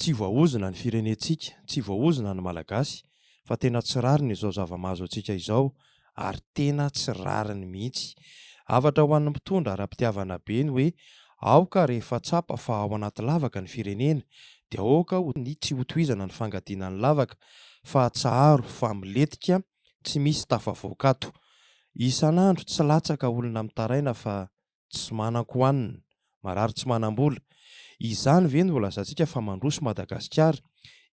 Tsy voaozona ny firenentsika, tsy voaozona ny Malagasy fa tena tsy rariny izao zava-mahazo antsika izao ary tena tsy rariny mihitsy. Hafatra ho an'ny mpitondra ara-pitiavana be ny hoe aoka rehefa tsapa fa ao anaty lavaka ny firenena dia aoka ho ny tsy hotohizana ny fangadiana ny lavaka fa atsaharo fa milentika tsy misy tafavoaka ato. Isan'andro tsy latsaka olona mitaraina fa tsy manan-kohanina, marary tsy manam-bola. Izany ve no lazaintsika fa mandroso Madagasikara?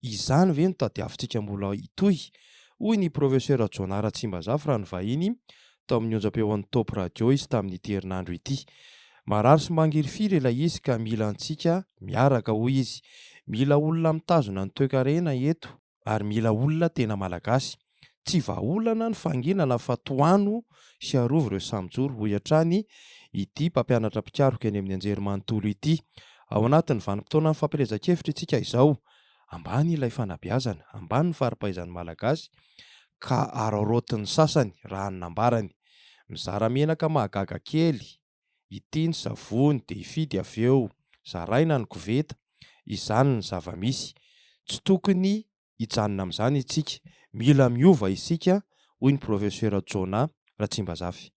Izany ve no tadiavintsika mbola hitohy? Hoy ny Professeur Jonah Ratsimbazafy raha nivahiny tao amin'ny onjam-peon'ny Top Radio izy tamin'ity herinandro ity. Marary sy mangirifiry ilay izy ka mila antsika miaraka, hoy izy. Mila olona mitazona ny toekarena eto ary mila olona tena Malagasy. Tsy vahaolana ny fahanginana fa tohano sy arovy ireo sahy mijoro, hoy hatrany ity mpampianatra mpikaroka eny amin'ny anjerimanontolo ity. Ao anatin'ny vanim-potoanan'ny fampielezan-kevitra isika izao. Ambany ilay fanabeazana, ambany ny fari-pahaizan'ny Malagasy ka araraotin'ny sasany, raha ny nambarany. Mizara menaka mahagaga kely ity ny savony dia hifidy avy eo, zaraina ny koveta, izany ny zava-misy. Tsy tokony hijanona amin'izany isika, mila miova isika, hoy ny Profesora Jonah Ratsimbazafy.